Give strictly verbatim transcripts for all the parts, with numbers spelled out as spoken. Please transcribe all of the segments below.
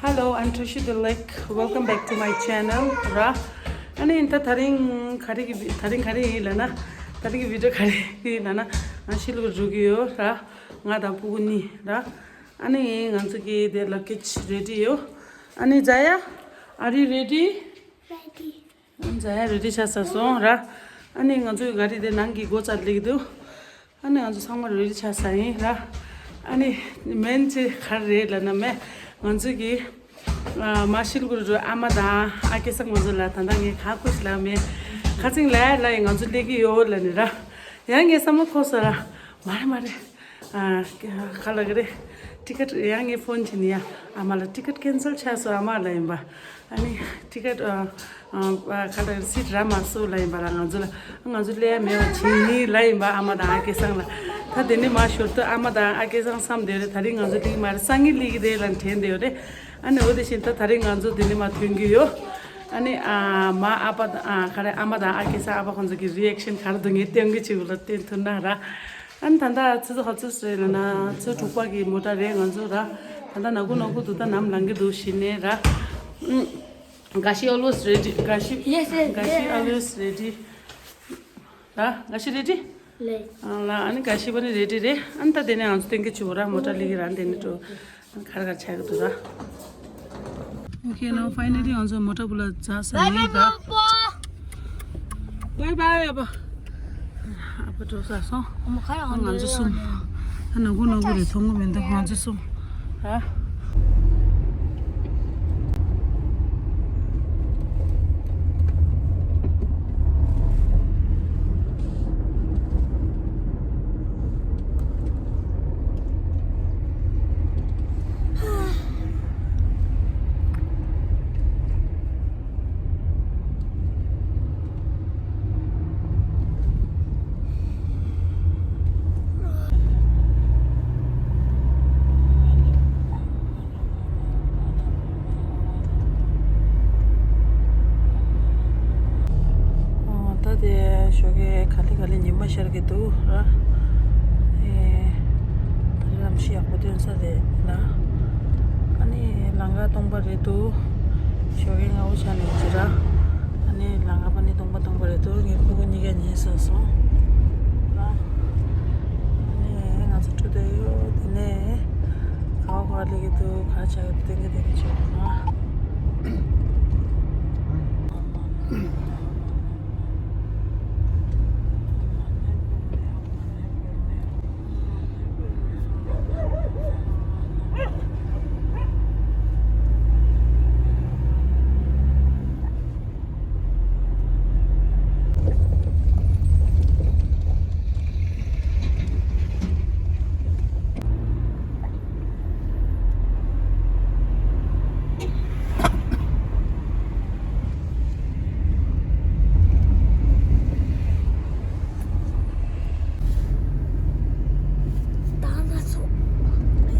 Hello, I'm Trishita Lake. Welcome back to my channel. ར། ཨ་ནི་ད་དེ་རིང་ག་རེ་གི་དེ་རིང་ག་རེ་ཡིན་ལབ་ན། དེ་རིང་གི་བི་ཌི་ཡོ་ག་རེ་ཡིན་ལབ་ན། ང་ཤི་ལུ་རུ་གི་ཡོད་ར། ང་དང་ཕྲུ་གུ་གཉིས་ར། ཨ་ནི་ང་ཚོ་གི་དེ་ལག་ཀེ་ཇི་རེ་ཌི་ཡོད། ཨ་ནི་ཛ་ཡ། Are you ready? Ready. ཛ་ཡ་རེ་ཌི་ཆགས་ཚར་སོང་ར། ཨ་ནི་ང་ཚོའི་ག་རེ་དེ་ནང་གི་སྒོ་རྩར་སླེབས་འདུག་ཨ་ནི་ང་ཚོ་ཚང་མ་རེ་ཌི་ཆགས་ཚར་ཡིན་ར། ཨ་ནི་མེན་ཆེ་ག་རེ་རེད་ལབ་ན། མེན་ང་ཚོ་གི་ཨ་མ་ཤི་ལུ་གུ་རུ་ཨ་མ་དང་ཨ་ཀེ་སང་ང་ཚོ་ལ་ད་ལྟ་ངས་ག་ཁུ་ཤི་ལ་མེད། ཁ་ཚིང་ལ་ལ་ཡིན་ང་ཚོ་སླེབས་ཀྱི་ཡོད་ལབ་ནི་ར། ཡང་ངས་བསམ་བློ་འཁོར་སོང་ར། མ་རེད་མ་རེད། ཨ་ག་ལ་ག་རེ། ཊི་ཀེ་ཊི་ཡང་ངས་ཕོན་བྱས་ནི་ཡ། ཨ་མ་ལ་ཊི་ཀེ་ཊི་ཁེན་སལ་ཆགས་སོང་ཨ་མ་ལ་ཡིན་པ། ཨ་ནི་ཊི་ཀེ་ཊི་ཨ་ཨ་ག་ལ་སིཊ་རག་མ་སོང་ལ་ཡིན་པ་ར། ང་ཚོ་ལ་ང་ཚོ་སླེབས་ཡ་མེད་པ་བྱིན་ནི་ལ་ཡིན་པ། ཨ་མ་དང་ཨ་ཀེ་སང་ལ། ད་དེ་ནས་མ་ཞོར་དུ་ཨ་མ་དང་ཨ་ཀེ་སང་བསམ་བསྡད་རེད། དེ་རིང་ང་ཚོ་སླེབས་ཀྱི་མ་རེད། སང་ཉིན་སླེབས་ཀྱི་རེད་ལབ་དྲན་བསྡད་ཡོད་རེད། ཨ་ནི་འོ་དེ་བཞིན་ད་དེ་རིང་ང་ཚོ་དེ་ནས་མ་ཐོན་གྱི་ཡོད། ཨ་ནི་ཨ་མ་ཨ་ཕ་དང་ཨ་ག་རེ་ཨ་མ་དང་ཨ་ཀེ་སང་ཨ་ཕ་ཁོང་ཚོ་གི་རི་ཨེག་ཤན་ག་རེ་འདུག་ངས་སྟོན་གྱི་བྱེད་དགོས་ལ་བསྟན་ཐུབ་ན་ར། ཨ་ནི་ད་ལྟ་ཆུ་ཚོད་ག་ཚོད་རེད་ལབ་ན། ཆུ་ཚོད་དྲུག་པ་གི་མོ་ཊ་རེད་ང་ཚོ་ར། ད་ལྟ་ནག་ཁུག་ནག་ཁུག་འདུག་ད་ནམ་ལངས་ཀྱི་འདུག་ཞེས་ནས་ར། ག་ཤི་always ready. ག་ཤི། Yes, yes, ག་ཤི yes. Always ready. ར། ག་ཤི་རེ་ཌི། ལེ། ཨ་ལ་ཨ་ནི་ག་ཤི་པ་ནི་རེ་ཌི་རེད། ཨ་ནི་ད་དེ་ནས་ང་ཚོ་སྟོན་གྱི་བྱེད་དགོས་ར། མོ་ཊ་སླེབས་ཀྱི་ར། དེ་ནས་འགྲོ། གར་གར་ཆགས་ཀྱི་འདུག་ར། Okay, now finally ང་ཚོ་མོ་ཊ་བུ་ལ་འཛེགས་ཚར་ཡིན་ད། Bye bye, bye bye. ཨ་ཕ་འགྲོ་ཚར་སོང་། ང་ཚོ་གསུམ། ཨ་ནག་ཁུག་ནག་ཁུག་རེད། མཐོང་གི་མི་འདུག་ང་ཚོ་གསུམ་ར། ཨོ། ད་དེ་ཞོགས་ཀས་ག་ལེ་ག་ལེ་ཉི་མ་ཤར་གྱི་འདུག་ར། ཨེ། ད་རེས་གནམ་གཤིས་ཡག་པོ་ཐོན་ས་རེད་ལ། ཨ་ནི་ལམ་ཁ་སྟོང་པ་རེད་འདུག་ཞོགས་ཀས་སྔ་པོ་ཆགས་ནས་ཅི་ར། ཨ་ནི་ལམ་ཁ་པ་ནི་སྟོང་པ་སྟོང་པ་རེད་འདུག་ངའི་ཕྲུ་གུ་གཉིས་ཀ་ཉལ་ཚར་སོང་ལ། ཨ་ནི་ང་ཚོ་འགྲོ་བསྡད་ཡོད། དེ་ནས་ག་བ་ག་བ་སླེབས་ཀྱི་འདུག་ག་བྱ་ཡོད་སྟོན་གྱི་སྟོན་གྱི་བྱེད་དགོས་ན།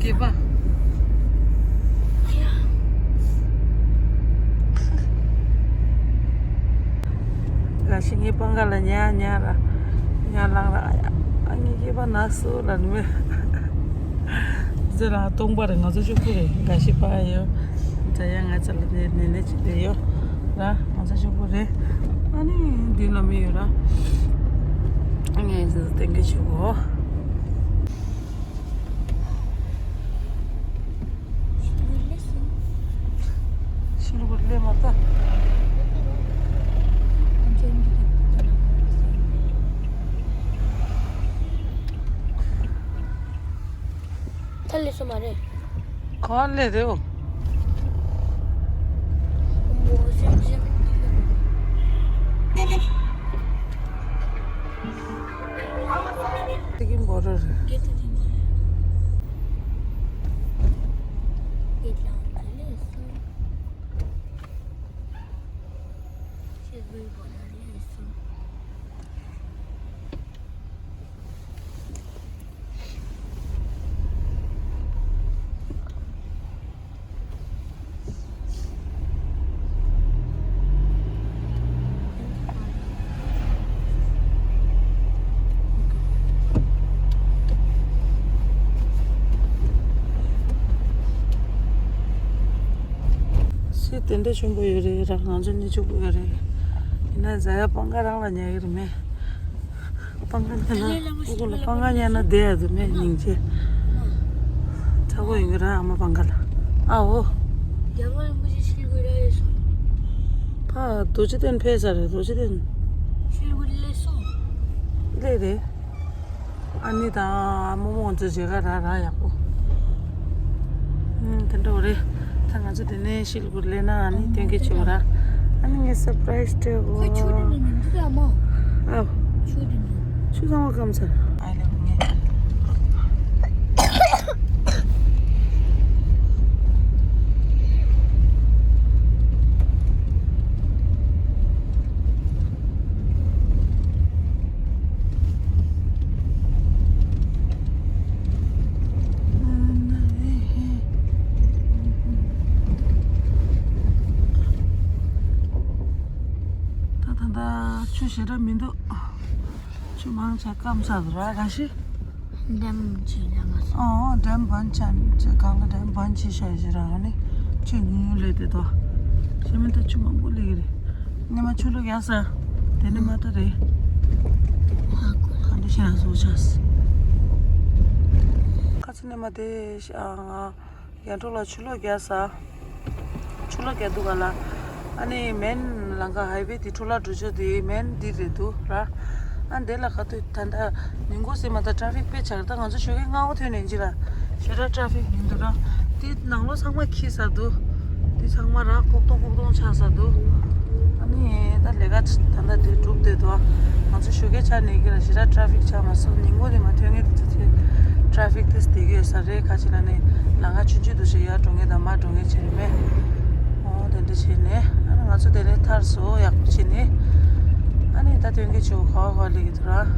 སྐྱེས་པ། ག་ཤི་ངའི་པང་ཁ་ལ་ཉལ་ཉལ་ར། ཉལ་ལངས་ར། ཨ་ངའི་སྐྱེས་པ་ནག་སུ་ལ་ནི་མེད། ཟེར་ལ་སྟོང་པ་རེད། ང་ཚོ་ཕྱུག་པོ་རེད། ག་ཤི་པ་ཡོད། ད་ཡ་ང་ཚ་ལ་ནེ་ནེ་ནེ་ཅི་དེ་ཡོད་ར། ང་ཚོ་ཕྱུག་པོ་རེད། ཨ་ནི་འདི་ལ་མི་ཡོད་ར། ཨ་ངས་ཟེར་སྟེང་གི་ཕྱུག་པོ། ཤི་ལུ་གུ་ལེ་མ་ཏ། ཐ་ལེ་སོ་མ་རེད། ག་ལེ་རེད་འོ། ཏི་ཀིམ་གོ་རོ་རེད། དེ་འདྲ་ཆེན་པོ་ཡོད་རེད། རང་ང་ཚོ་གནས་ཆུང་པོ་ཡོད་རེད། ཡིན་ན་ཟ་ཡ་སྤང་ཁ་རང་ལ་ཉལ་གི་རེད་མེད། སྤང་ཁ་ཉལ་ན་ཕྲུ་གུ་ལ་སྤང་ཁ་ཉལ་ན་བདེ་ཡ་འདུག་མེད་སྙིང་རྗེ། དྲག་པོ་ཡིན་གི་ར་ཨ་མ་སྤང་ཁ་ལ། ཨ་འོ། རྒྱལ་བ་རིན་པོ་ཆེ་ཤེལ་སྒོར་ལ་ཡོད་སོང་། ཕ་རྡོ་རྗེ་གདན་ཕེབས་ས་རེད། རྡོ་རྗེ་གདན། ཤེལ་སྒོར་སླེབས་སོང་། སླེབས་རེད། ཨ་ནི་དང་རྨོ་མོ་ང་ཚོ་མཇལ་ཁ་རག་རག་ཡག་པོ། ཨུམ། དེ་འདྲ་བོ་རེད། ད་ང་ཚོ་དེ་ནས་ཤེལ་སྒོར་སླེབས་ན་ཨ་ནི་སྟོན་གྱི་བྱེད་དགོས་ར། ཨ་ནི་ངས་སར་པ་རའི་ཛི་སྤྲད་དགོས། ཁོ་ཆུ་དེ་ནས་མི་འདུག་ཨ་མ། ཨ། ཆུ་དེ་ནས། ཆུ་ཚང་མ་སྐམ་ཚར། ཨ་ལེ་ངས། ད་ད་ད་ཆུ་ཞེ་དྲག་མི་འདུག་ཆུ་མང་ཆ་སྐམ་ཚར་འདུག་ར་ག་ཤི། འགྲམ་ཆུ་འགྲམ་ཨ། ཨོ་འགྲམ་བན་ཆ་ཆ་གང་ལ་འགྲམ་བན་ཆི་ཤ་ཞེ་ར་ནི་ཆུ་ཉུང་ཉུང་ལས་དེ་དོ། ཞེ་མི་ད་ཆུ་མང་པོ་ལས་གི་རེད། ནི་མ་ཆུ་ལོག་ཡ་ས། དེ་ནི་མ་ད་རེད། ཧ་གོ་ག་འདྲ་ཤ་བཟོ་ཆ་ས། ཁ་ཚི་ནི་མ་དེ་ཤ་ང་། ཡར་འབྲོག་ལ་ཆུ་ལོག་རྒྱག་ས། ཆུ་ལོག་རྒྱག་འདུག་ག་ལ། ཨ་ནི་མེན་ལམ་ཁ་ཧའི་ཝེ་དེ་འཕྲོ་བརླག་འགྲོ་ཆོག་དེ་མེན་འདི་རེད་འདུག་ར། ཨ་འདི་ལ་ག་དུས་ད་ལྟ་ཉིན་གུང་ཟིན་མ་ད་ཊ་ཕིག་དཔེ་ཆགས། ད་ང་ཚོ་ཞོགས་ཀས་སྔ་པོ་ཐོན་ནས་ཅི་ར། ཞེ་དྲག་ཊ་ཕིག་མི་འདུག་ར། དེ་ནང་ལོགས་ཚང་མ་འཁྱིལ་ས་འདུག་དེ་ཚང་མ་ར་ལྐོག་གཏོང་ལྐོག་གཏོང་ཆགས་ས་འདུག་ཨ་ནི་ད་ལས་ཀ་ད་ལྟ་དེ་གྲུབ་བསྡད་འདུག་ང་ཚོ་ཞོགས་ཀས་ཆགས་ནས་ཀྱི་ར་ཞེ་དྲག་ཊ་ཕིག་ཆགས་མ་སོང་། ཉིན་གུང་དེ་མ་ཐོན་མཁན་དེ་ཚོ་དེ་ཊ་ཕིག་དེ་བསྡད་ཀྱི་ཡོད་ས་རེད། ཁ་ཅིག་ལ་ནི་ལམ་ཁ་ཆུང་ཆུང་འདུག་ཞེས་ཡར་འགྲོ་མཁན་དང་མར་འགྲོ་མཁན་བྱས་ནས་མེད། ཨོ་དེ་འདྲ་བྱས་ནས་ཨ་ནི་ང་ཚོ་དེ་ནས་ཐར་སོང་ཡག་པོ་བྱས་ནས། ཨ་ནི་ད་ཐོན་མཁན་ཆུ་ཁ་བ་ཁ་ལེགས་ཀྱི་འདུག་ར།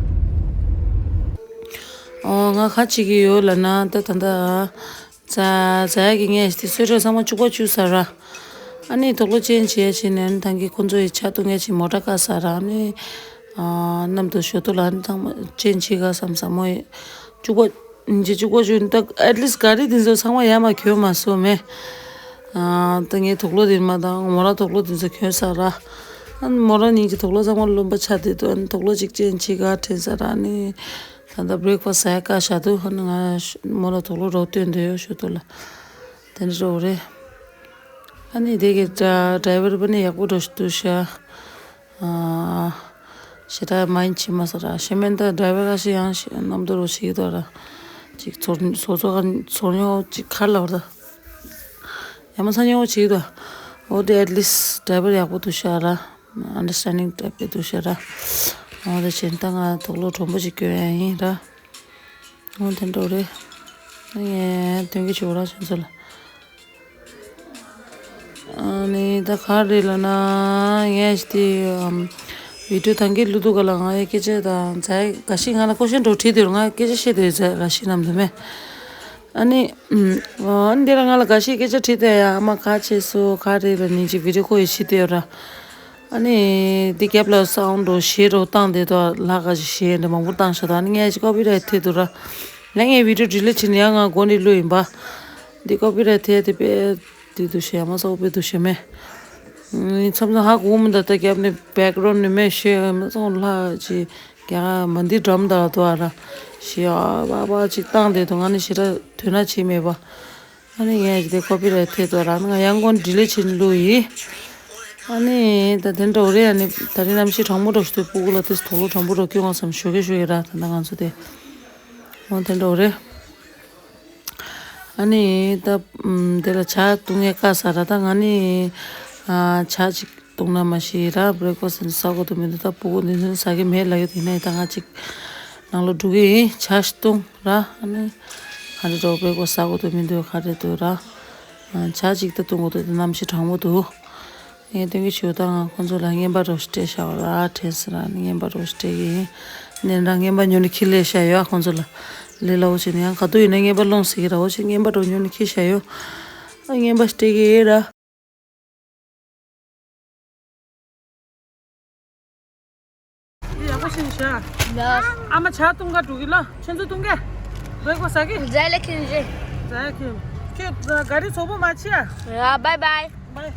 ཨོ་ང་ཁ་ཅིག་གི་ཡོད་ལ་ན་ད་ད་ད། ཛ་ཛ་ཡ་གི་ངས་དེ་གསོལ་ཁྲག་ཚང་མ་བཅུག་པ་བཅུག་ས་ར། ཨ་ནི་དུག་ལོག་ཅན་བྱས་བྱས་ནས་ཨ་ནི་ཐང་གི་ཁོ་ཚོ་ཡི་ཆ་བཏུང་ངས་ཅིག་མོ་ཊ་བཀག་ས་ར། ཨ་ནི་ཨ་གནམ་དུ་ཞོ་ཏོ་ལ་ཨ་ནི་ཐང་མ་ཅན་བྱེད་ག་བསམ་ས་མོ་ཡི་བཅུག་པ་ཨིན་ཅི་བཅུག་པ་བཅུག་ད་ཨེཊ་ལིསཊ་ག་རི་དེ་ཚོ་ཚང་མ་ཡར་མར་གྱོན་མ་སོང་མེད། ཨ་ད་ངས་དུག་ལོག་དེ་མ་དང་མོ་ར་དུག་ལོག་དེ་ཚོ་གྱོན་ས་ར། ཨ་ནི་མོ་ར་ནིང་གི་དུག་ལོག་ཚང་མ་རློན་པ་ཆགས་བསྡད་འདུག་ཨ་ནི་དུག་ལོག་ཅིག་ཅན་བྱེད་ག་དྲན་ས་ར། ཨ་ནི། ད་ལྟ་བྷི་རེག་ཕ་སི་ཟ་ཡ་བཀག་བཞག་འདུག་ཨ་ནི་ང་མོ་ལ་དུག་ལོག་རོགས་སྟོན་འདོད་ཡོད་ཞུ་དུ་ལ། དེ་འདྲ་རོགས་རེད། ཨ་ནི་དེ་གི་ཌ་ཌ་རའི་ཝར་པ་ནི་ཡག་པོ་འགྲོ་ཞིག་འདུག་ཤག་ཨ་ཞེ་དྲག་མ་ཡིན་ཕྱི་མ་ས་ར་ཤེ་མེན་ད་ཌ་རའི་ཝར་ཁ་ཤས་ཡང་ཤི་གནམ་དུ་རོ་བྱེད་ཀྱི་འདུག་ར། ཅིག་ཚོར་ཚོར་ཚོར་ཚོར་ཉོ་ཅིག་ཁར་ལ་བར་ད། ཡ་མ་ཚ་ཉོ་བྱེད་ཀྱི་འདུག་འོ་དེ་ཨེཊ་ལིསཊ་ཌ་རའི་ཝར་ཡག་པོ་འདུག་ཤག་ར། ཨན་ཌར་སི་ཊེན་ཌིང་ཊའིཔ་གི་འདུག་ཤག་ར། འོ་དེ་བྱས་ད་ང་དུག་ལོག་དྲོན་པོ་ཅིག་གྱོན་ཡ་ཡིན་ར། འོ་དེ་འདྲ་རེད། ངས་དོན་གྱི་ཆུ་ར་ཆུ་ཚོད་ལ། ཨ་ནི་ད་ག་རེ་ལབ་ན་ངས་དེ་ཨམ་བི་ཌིའོ་ཐང་གི་ལུ་དུ་ག་ལ་ང་ཡི་སྐད་ཆ་དང་ཛའི་ག་ཤི་ང་ལ་ཀོ་ཤན་འགྲོ་བྲིས་དུས་ང་སྐད་ཆ་བཤད་དུས་ཛའི་ག་ཤི་ནམ་དུ་མེད། ཨ་ནི། ཨ་ནི་དེ་ལ་ང་ལ་ག་ཤི་སྐད་ཆ་དྲིས་ཏེ་ཡ་ཨ་མ་ག་བྱས་སོ་ག་རེ་ལ་ནིང་གཅིག་བི་ཌིའོ་ཁོ་ཡི་བྱེད་དེ་ཡོད་ར། ཨ་ནི། འདི་རྒྱབ་ལ་སའུན་ཌི་རོ་ཞེ་རོ་བཏང་དེ་དོ་ལྷག་ག་ཞེ་འདྲ་མང་པོ་བཏང་ཤག་ད་ཨ་ནི་ངས་ཅིག་ཀོ་པི་རའིཊ་ཐེབས་འདུག་ར། ཡང་ངས་བི་ཌིའོ་ཌི་ལིཊ་བྱས་ནས་ཡང་ང་མགོ་ནས་བླུགས་ཡིན་པ། འདི་ཀོ་པི་རའིཊ་ཐེབས་དེ་དཔེ་དེ་འདུག་ཤག་ཡ་མ་ས་འོ་དཔེ་འདུག་ཤག་མེད། མཚམས་མཚམས་ཧ་གོ་མི་འདུག་ད་རྒྱབ་ནས་བེག་གྷ་རའུན་ཌི་ནས་མེད་ཤེས་མ་སོང་ལྷག་ཅིག་རྒྱ་གར་མ་འདི་འགྲམ་དང་དུ་ཨ་ར་ཞེས་ཨ་བ་བ་ཅིག་བཏང་དེ་དུ་ང་ནི་ཞེ་དྲག་དོན་ན་བྱེད་མེད་པ། ཨ་ནི་ངས་ཀོ་པི་རའིཊ་ཐེབས་དོ་ར་ང་ཡང་སྒོ་ཌི་ལིཊ་བྱེད་ནི་བླུགས་ཡིན། ཨ་ནི་ད་དེ་འདྲ་བོ་རེད། ཨ་ནི་ད་རིང་གནམ་གཤིས་གྲང་མོ་འདྲ་ཞིག་འདུག་སྤུ་གུ་ལ་དེ་དུག་ལོག་གྲང་མོ་འདྲ་སྐྱོན་ང་བསམ་ཞོགས་ཀས་ཞོགས་ཀས་ར་ད་ལྟ་ང་ཚོ་དེ། འོ་དེ་འདྲ་བོ་རེད། ཨ་ནི་ད་དེ་ལ་ཇ་བཏུང་ཡས་བཀག་ས་ར་ད་ང་ནི་ཇ་ཅིག་བཏུང་ན་མ་ཤེས་ར་བྷི་རེག་ཕ་སི་ཟ་དགོས་དུ་མི་འདུག་ད་སྤུ་གུ་འདི་ཚོ་ཟ་གི་མེད་ལབ་ཡོད་དེ་ནས་ད་ང་ཅིག་ནང་ལོགས་འགྲོ་གི་ཡིན་ཇ་ཞིག་བཏུང་ར་ཨ་ནི་ག་རེ་འགྲོ་བྷི་རེག་ཕ་སི་ཟ་དགོས་དུ་མི་འདུག་ག་རེ་འདུག་ར་ཇ་ཅིག་ད་བཏུང་དགོས་དུ་གནམ་གཤིས་གྲང་མོ་འདུག་ངས་སྟོན་གྱི་ཆུ་དང་ཁོང་ཚོ་ལ་རྔན་པ་རོ་སྤྲད་བཞག་ར་དྲན་སི་ར་ནི་རྔན་པ་རོ་སྤྲད་ཀྱི་ཡིན། ནས་ར་རྔན་པ་ཉོ་ནི་ཁྱི་ལས་བཞག་ཡོད་ཁོང་ཚོ་ལ། ལས་སླ་བོ་བྱས་ནས་ཡང་ག་དུས་ཡིན་ན་རྔན་པ་སློང་སྲིད་ཀྱི་ར་བོ་བྱས་རྔན་པ་རོ་ཉོ་ནི་ཁྱི་བཞག་ཡོད། ཨ་རྔན་པ་སྤྲད་ཀྱི་ཡིན་ར། ཡག་པོ་ཞིག་བཞག་ཡ། ཨ་མ་ཇ་བཏུང་ག་འགྲོ་གི་ལ་ཁྱེད་ཚོ་བཏུང་གས། བྷི་རེག་ཕ་སི་ཟ་གི་ཛའི་ལ་ཁྱེད་ཚོ། ཛའི་ཁྱེད། ཁྱེད་ག་རི་ཚོགས་པོ་མ་ཕྱི་ཡ། ཡ་བའི་བའི། བའི།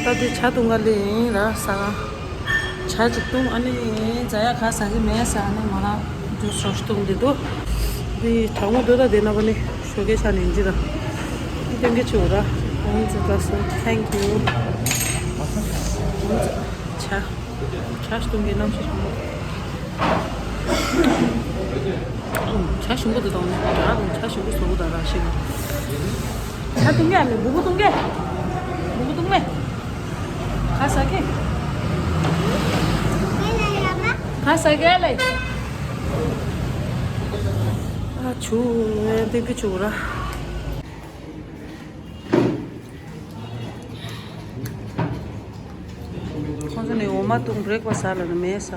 ད་དེ་ཇ་བཏུང་ག་སླེབས་ཡིན་ར་ས། ཇ་ཅིག་བཏུང་། ཨ་ནི་ཛ་ཡ་ག་ཟ་གི་མེད་ཟེར། ཨ་ནི་ང་རང་ཇུས་རོ་ཞིག་བཏུང་བསྡད་འདུག་འདི་དྲང་མོ་འདུག་ད་དེ་ན་བ་ནི་ཞོགས་ཀས་ཆ་ནས་འདི་ད་འདི་སྟོན་གྱི་བྱུང་ར། ཨོམ་ཙི་ད་སོ། Thank you. ཨོམ་ཙི་ཇ། ཇ་བཏུང་གི་རྣམ་ཤེས་བྱུང་། ཇ་ཞིམ་པོ་འདུག་ད་ནི་ཇ་དང་ཇ་ཞིམ་པོ་བཟོ་གི་ད་ར་ཤི་ན། ཇ་བཏུང་གི་ཨ་མས། སྦུ་གུ་བཏུང་གི་སྦུ་གུ་བཏུང་མས། ག་ཟ་གི་ག་ཟ་གི་ལེ། ཨ་ཆུ་འདེབས་ཀྱི་ཆུ་ར། ཁོང་ཚོ་ནི་འོ་མ་བཏུང་། བྷི་རེག་ཕ་སི་ཟ་ལབ་ན་མེད་ཟ།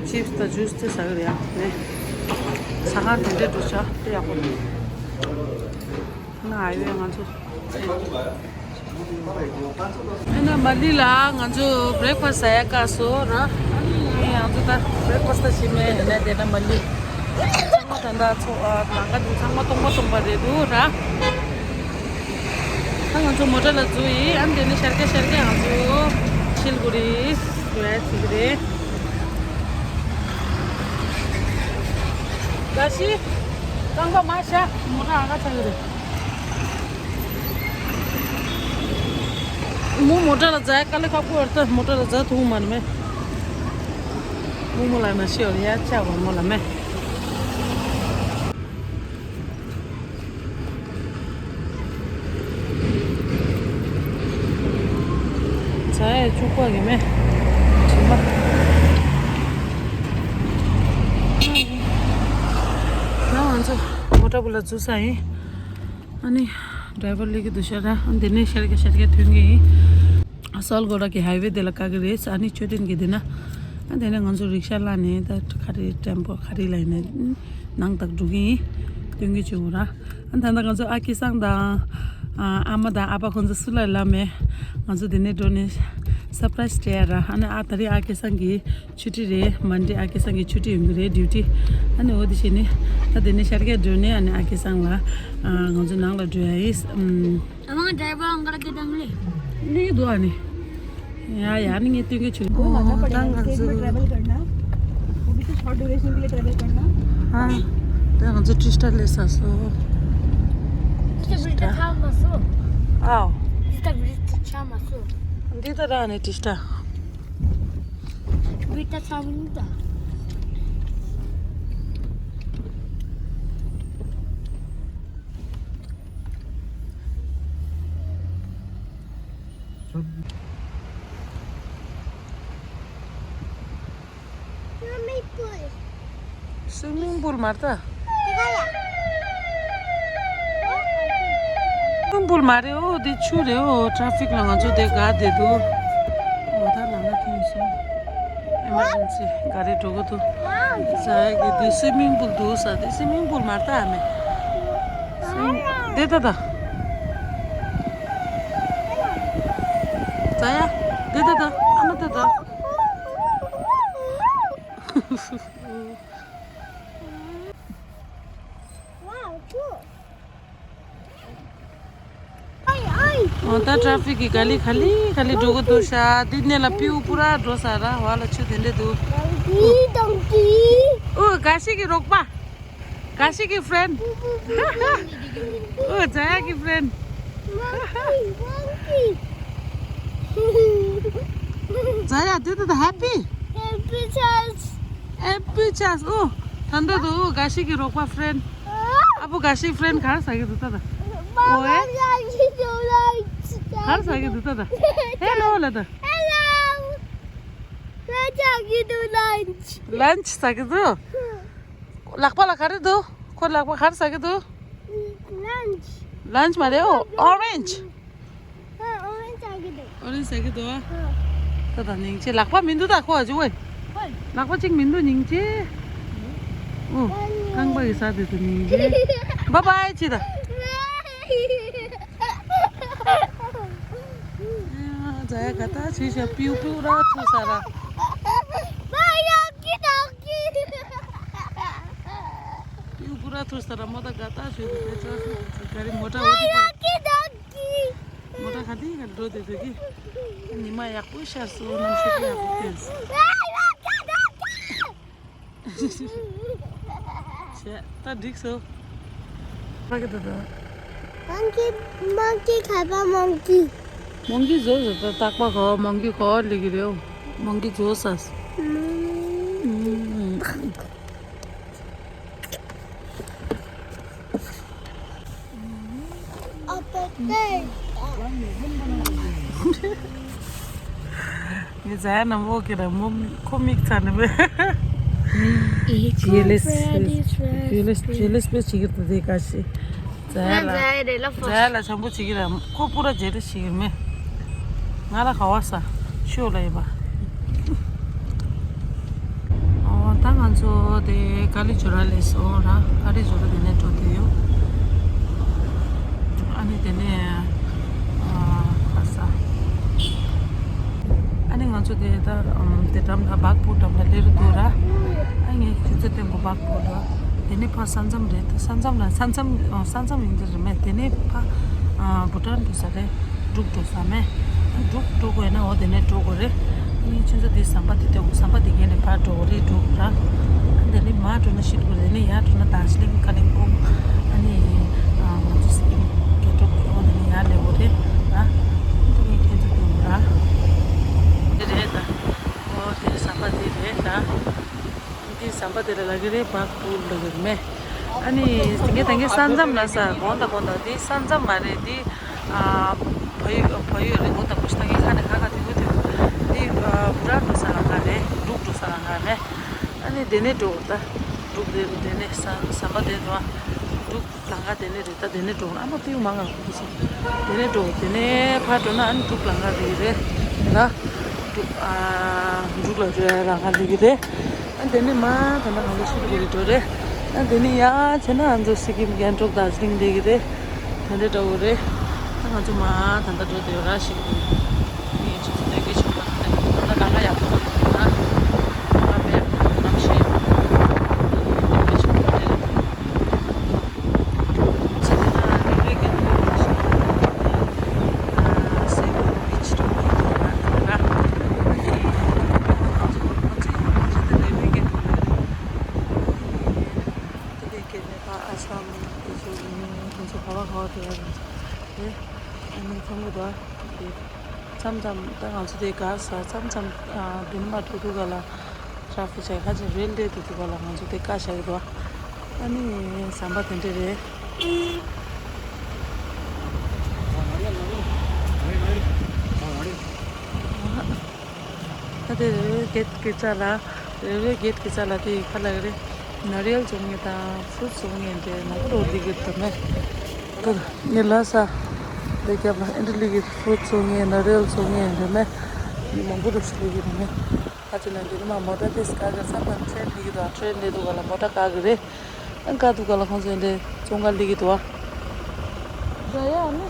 ཅིབ་སི་དང་ཇུས་དེ་ཟ་གི་རེད་ཡ། ནས་ཟ་ཁང་དེ་འདྲས་འགྲོ་བྱ་དེ་ཡག་པོ་རེད། ན་ཨ་ཡོད་ང་ཚོ། ཨ་ནི་མ་ལི་ལ་ང་ཚོ་བྷི་རེག་ཕ་སི་ཟ་ཡ་བཀག་སོང་ར། ཨ་ནི་ང་ཚོ་ད་བྷི་རེག་ཕ་སི་ད་ཞིམ་མེད་ཡིན་ན་དེ་ན་མ་ལི། ཚང་མ་ད་ལྟ་ཚོ་ཨ་ནང་ག་དེ་ཚང་མ་སྟོང་པ་སྟོང་པ་རེད་འདུག་ར། ད་ང་ཚོ་མོ་ཊ་ལ་འཛུལ་ཡིན། ཨ་ནི་དེ་ནས་ཤར་རྒྱག་ཤར་རྒྱག་ང་ཚོ་ཕྱིར་འགྲོ་རེད། འགྲོ་ཡ་ཅིག་རེད། ག་ཤི། རྐང་པ་མ་བཞག་མོ་ཊ་ཨ་ག་ཚ་གི་རེད། མོ་མོ་ཊ་ལ་འཛེག་དཀའ་ལས་ཁག་པོ་ཡོད་རེད། མོ་ཊ་ལ་འཛེག་ཐུབ་མ་རེད་མེ། མོ་མོ་ལ་ན་ཤི་ཡོད་ཡ་ཆ་བ་མོ་ལ་མེ། ཛ་ཡ་བཅུག་པ་གི་མེ། དྲི་མ། ད་ང་ཚོ་མོ་ཊ་བུ་ལ་འཛུལ་ས་ཡིན། ཨ་ནི་ཌ་རའི་ཝར་སླེབས་ཀྱི་འདུག་ཤག་ར། ཨ་འདི་ནས་ཤར་རྒྱག་ཤར་རྒྱག་ཐོན་གྱི་ཡིན། སོལ་གོ་ར་གི་ཧའི་ཝེ་དེ་ལ་བཀག་གི་རེད། ཨ་ནི་མཆོད་རྟེན་གྱི་འདི་ན། ཨ་དེ་ནས་ང་ཚོ་རིག་ཤ་བླངས་ནས་ད་ག་རེ་ཊེམ་པོ་ག་རེ་ལ་ཡིན་ནས་ནང་དག་འགྲོ་གི་ཡིན། སྟོན་གྱི་བྱུང་ར། ཨ་ད་ལྟ་ང་ཚོ་ཨ་ཁེ་སང་དང་། ཨ་ཨ་མ་དང་ཨ་ཕ་ཁོང་ཚོ་སུ་ལ་ལབ་མེད། ང་ཚོ་དེ་ནས་འགྲོ་ནས་སར་པ་རའི་སི་སྤྲད་ཡ་ར། ཨ་ནི་ཨ་ད་རེས་ཨ་ཁེ་སང་གི་ཆུ་ཊི་རེད། མན་ཌེ་ཨ་ཁེ་སང་གི་ཆུ་ཊི་ཡོང་གི་རེད། ཌིའུ་ཊི། ཨ་ནི་འོ་དེ་བྱས་ནས་ད་དེ་ནས་ཤར་རྒྱག་འགྲོ་ནས་ཨ་ནི་ཨ་ཁེ་སང་ལ་ཨ་ང་ཚོ་ནང་ལ་འགྲོ་ཡ་ཡིན། ཨམ། अम्मा, driver uncle के दंगले। नहीं, दुआ नहीं। या, या, नहीं, ये तो ये छुरी। वो लाना पड़ेगा, स्टेट में ट्रैवल करना, वो भी तो शॉर्ट ड्यूरेशन के लिए ट्रैवल करना। हाँ, तो हम जो ट्रिस्टा ले सासो। Tista birita chama so. Aw. Tista birita chama so. Dita da ne tista. Birita chama nita. Swimming pool མ་རེད་ད། སུའི་མིང་པུལ་མ་རེད། འོ་དེ་ཆུ་རེད། འོ་ཊ་ཕིག་ལ་ང་ཚོ་དེ་ག་བསྡད་འདུག་འོ་ད་ལམ་ཁ་ཐོན་སོང་། ཨེ་མར་ཇེན་སི་ག་རེ་འགྲོ་གི་འདུག་ཟ་ཡ་གི་དེ་སུའི་མིང་པུལ་འདུག་ཟ། དེ་སུའི་མིང་པུལ་མ་རེད་ད། ཨ་མེ་སུའི་མིང་དེ་ད་ད། ཟ་ཡ་དེ་ད་ད། ཨ་མ་ད་ད། འོ་ད་ཊ་ཕིག་གི་ག་ལེ་ག་ལེ་ག་ལེ་འགྲོ་གི་འདུག་ཤག་འདི་ནས་ལ་པིའུ་པུ་ར་འགྲོ་ས་ར། བ་ལ་ཆུ་དེ་འདྲ་འདུག་ཨོ་ག་ཤི་གི་རོགས་པ། ག་ཤི་གི་ཕྲེན། ཨོ་ཛ་ཡ་གི་ཕྲེན། ཛ་ཡ་དེ་ད་ད་ཧེ་པི། ཧེ་པི་ཆར་ཇི། ཨོ་ད་ད་དུ་ག་ཤི་གི་རོགས་པ་ཕྲེན། ཨ་བུ་ག་ཤི་ཕྲེན་ག་རེ་ཟ་གི་འདུག་ད་ད། ཨོ་ཨེ། ག་རེ་ཟ་གི་འདུག་ད་ད། ཧེ་ལོ་ལ་ད། ལན་ཆི་ཟ་གི་འདུག་ལག་པ་ལ་ག་རེ་འདུག་ཁོ་ལག་པ་ག་རེ་ཟ་གི་འདུག་ལན་ཆི། ལན་ཆི་མ་རེད། ཨོ་ཨོ་རེན་ཇི། ཨོ་རེན་ཇི་ཟ་གི་འདུག་ཨོ་རེན་ཇི་ཟ་གི་འདུག་ཨ། ད་ད་སྙིང་རྗེ། ལག་པ་མི་འདུག་ད་ཁོ་ཨ་ཅུ་ཝེ། ལག་པ་གཅིག་མི་འདུག་སྙིང་རྗེ། ཨོ། རྐང་པ་ཡི་ཟ་དེ་དུ་སྙིང་རྗེ། བ་བའི་ཅི་ད། ཛ་ཡ་ག་ད་ཆུ་ཤ་པིའུ་པིའུ་ར་ཐུ་ས་ར། པིའུ་པིའུ་ར་ཐུ་ས་ར། མོ་ད་ག་ད་ཆུ་དེ་ཆ་ག་རི་མོ་ཊ་འོ་དེ་པ། མོ་ཊ་ ག་དེ་ག་འགྲོ་དེ་དེ་གི། ཉི་མ་ཡག་པོ་ཤར་སོང་། གནམ་གཤིས་ཡག་པོ་བསྟན་སོང་། བྱས་ད་འགྲིག་སོང་། ཕ་གི་ད་ད། མོང་ཀི། མོང་ཀི། ཁ་པ་མོང་ཀི། མོང་ཀི་བཟོ་བཟོ་ད་རྟག་པ་གོ་མོང་ཀི་གོ་ལི་གི་རེད། མོང་ཀི་བཟོ་ས། ཨ་པ་ཏེ། ངས་ཛ་ཡ་ནམ་འོག་གི་ར་མོ་ཁོ་མིག་ཚ་ནི་མེད། ཇེ་ལེས། ཇེ་ལེས། ཇེ་ལེས་པེ་ཅིག་གི་ཏུ་དེ་ཀ་ཤི། ཛ་ཡ་ལ། ཛ་ཡ་ལ་བྱང་བུ་ཅིག་གི་ར་ཁོ་པུ་ར་ཇེ་ལེས་ཅིག་གི་མེད། ང་ལ་ག་བ་ས་ཤོ་ལ་ཡིན་པ། ཨོ་ད་ང་ཚོ་དེ་ཀ་ལི་ཇོ་ར་ལས་སོང་ར། ཀ་ལི་ཇོ་ར་དེ་ནས་འགྲོ་དེ་ཡོད། ཨ་ནི་དེ་ནས་ཨ་ས། ཨ་ནི་ང་ཚོ་དེ་ད་དེ་འགྲམ་ལ་བག་ཕུག་འགྲམ་ལ་སླེབས་འདུག་ར། ཨ་ངས་ཁྱོད་ཚོ་སྟོན་གོ་བག་ཕུག་འགྲོ། དེ་ནས་ཕར་ས་མཚམས་རེད། ས་མཚམས་ལ་ས་མཚམས་ས་མཚམས་ཡིན་གྱི་རེད་མེད། དེ་ནས་ཕར་བུ་ཊན་འགྲོ་ས་རེད། འབྲུག་འགྲོ་ས་མེད། འབྲུག་འགྲོ་དགོས་ན་འོ་དེ་ནས་འགྲོ་དགོས་རེད། ཨ་ནི་ཁྱོད་ཚོ་དེ་ཟམ་པ་དེ་སྟོན་གོ་ཟམ་པ་དེ་གན་ནས་ཕར་འགྲོ་དགོས་རེད། འབྲུག་ར། ཨ་དེ་ནས་མར་འགྲོ་ན་ཤི་འགྲོ་དེ་ནས་ཡར་འགྲོ་ན་དར་ཇི་ལིང་ཀ་ལིང་པོང་། ཨ་ནི་ང་ཚོ་སི་ཀིམ་གེ་འགྲོ་དགོས། འོ་དེ་ནས་ཡར་སླེབས་དགོས་རེད་ར། དེ་ནས་ཁྱོད་ཚོ་སྟོན་གོ་ར། དེ་རེད་ད། འོ་དེ་ཟམ་པ་དེ་རེད་ད། འདི་ཟམ་པ་དེ་ལ་ལབ་ཀྱི་རེད། བག་ཕུག་ལབ་ཀྱི་རེད་མེད། ཨ་ནི་དེ་གའི་ད་གའི་ས་མཚམས་ལ་ས་དགོངས་དག་དགོངས་དག་འདི་ས་མཚམས་མ་རེད། འདི་ཨ་བལ་ཡུལ་བལ་ཡུལ་རེད། དགོངས་དག་པོ་ཞིག་ད་གའི་ཁ་ནས་ཁ་ཁ་དེ་གོ་དེ་འདི་ཨ་བུ་ཊན་འགྲོ་ས་ལ་ཁ་རེད། འབྲུག་འགྲོ་ས་ལ་ཁ་རེད། ཨ་ནི་དེ་ནས་འགྲོ་ད་འབྲུག་དེ་དེ་ནས་ས་ཟམ་པ་དེ་འགྲོ་འབྲུག་ལམ་ཁ་དེ་ནས་རེད། ད་དེ་ནས་འགྲོ་ཨ་མ་ཕིའུ་མ་ང་ཁུ་སོང་། དེ་ནས་འགྲོ་དེ་ནས་ཕར་འགྲོ་ན་ཨ་ནི་འབྲུག་ལམ་ཁ་རེད་རེད་ད། འབྲུག་ཨ་འབྲུག་ལ་འགྲོ་ཡ་ལམ་ཁ་རེད་རེད། ཨ་དེ་ནས་མ་ད་ལྟ་ང་ཚོ་ཤི་དགོས་རེད་འགྲོ་རེད། ཨ་དེ་ནས་ཡ་བྱས་ན་ང་ཚོ་སི་ཀིམ་གེང་ཊོག་དར་ཇི་ལིང་རེད་ཀྱི་རེད། དེ་འདྲས་འགྲོ་དགོས་རེད། ད་ང་ཚོ་མ་ད་ལྟ་འགྲོ་དེ་ར་ཤི་དགོས་རེད། ངས་ཁྱོད་ཚོ་སྟོན་གི་ཆོག་པ་ད་ལྟ་ལམ་ཁ་ཡག་པོ་རེད་ད། ལམ་ཁ་མེད་གནམ་གཤིས་སྟོན་གི་ཆོག་པ་རེད། མཚམས་མཚམས་ད་ང་ཚོ་དེ་ག་ས་མཚམས་མཚམས་བདུན་མ་འགྲོ་དུས་ག་ལ། ཊ་ཕིག་ཆགས་ཁ་ཅིག་རེལ་བསྡད་དུས་དུས་ག་ལ་ང་ཚོ་དེ་བཀག་བཞག་གི་འདུག་ཨ་ནི་ཟམ་པ་དེ་འདྲས་རེད། ད་དེ་རེལ་ཝེ་གེ་ཊི་གི་རྩ་ལ། རེལ་ཝེ་གེ་ཊི་གི་རྩ་ལ་དེ་ག་ལ་རེད། ནཱ་རི་ཡལ་བཙོང་མཁན་དང་ཕུ་རུ་ཊི་བཙོང་མཁན་དེ་ནང་ལོགས་སླེབས་ཀྱི་འདུག་མེད། ངས་ལ་ས་དེ་རྒྱབ་ལ་ཨེ་འདྲ་སླེབས་ཀྱི། ཕུ་རུ་ཊི་བཙོང་མཁན་ནཱ་རི་ཡལ་བཙོང་མཁན་རེད་མེད། མི་མང་པོ་འདུག་སེ་སླེབས་ཀྱི་རེད་མེད། ཁ་ཅིག་ན་འདི་ནི་མ་མོ་ཊ་དེ་སྐར་གི་མཚམས་དང་ཊེན་སླེབས་ཀྱི་འདུག་ཊེན་སླེབས་འདུག་ག་ལ་མོ་ཊ་བཀག་གི་རེད། ཨ་བཀག་འདུག་ག་ལ་ཁོང་ཚོ་འདི་བཙོང་ག་སླེབས་ཀྱི་འདུག་ཨ། འདྲ་ཡ་ནི།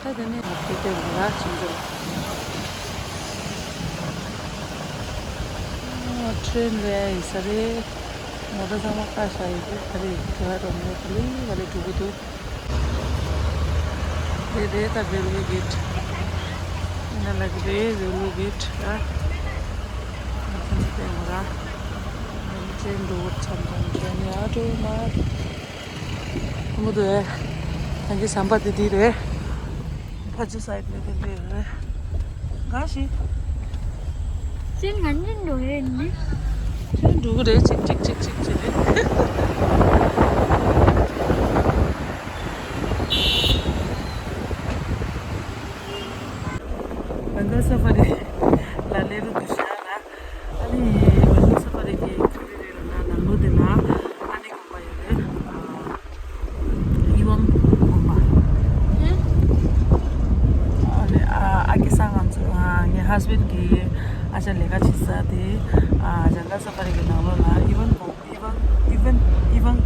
ད་དེ་ནས་ང་ཚོ་དེ་ལ་ཕྱིན་ཚར། ཨ་ཊེན་རེད་ཡིན་ས་རེད། མོ་ཊ་ཚང་མ་བཀག་བཞག་ཡོད་ཀྱི་ད་རེས་དེ་ག་རུ་མེད་ག་ལེ་ག་ལེ་འགྲོ་གི་འདུག་དེ་རེད་ད་རེལ་ཝེ་གེ་ཊི། ཡིན་ན་ལ་གི་རེད་རེལ་ཝེ་གེ་ཊི་ཨ། ང་ཚོ་འདི་དེ་མོ་ར། ཊེན་འགྲོ་བར་འཚམས་འཚམས་ཊེན་ཡར་འགྲོ་མར། ཁོ་མོ་དེ། ད་གི་ཟམ་པ་དེ་འདི་རེད། ཕ་ཆུ་སའིཌ་ནས་དེ་འདྲས་རེད། ག་ཞིག་ཅིན་ང་ཉིན་འགྲོ་རེད་ནི། ཅིན་འགྲོ་གི་རེད་ཅིག་ཅིག་ཅིག་ཅིག་ཅིག་རེད། བེང་གལ་ས་ཕ་རི་ལ་སླེབས་རུ་འདུག་ཤག་ལ། ཨ་ནི་བེང་གལ་ས་ཕ་རི་གི་ཁ་རི་རེད་ལ་ན་ནང་ལོ་དེ་ལ་ཨ་ནི་དགོན་པ་ཡོད་རེད། ཨ་ཨི་ཝང་དགོན་པ། ཨ་ནི་ཨ་ཨ་ཀི་སང་ང་ཚོ་ཨ་ངའི་ཧས་བྷེན་གི་ཨ་ཅག་ལས་ཀ་བྱེད་ས་དེ་ཨ་བེང་གལ་ས་ཕ་རི་གི་ནང་ལོགས་ལ་ཨི་ཝང་དགོན་ཨི་ཝང་ཨི་ཝང་ཨི་ཝང་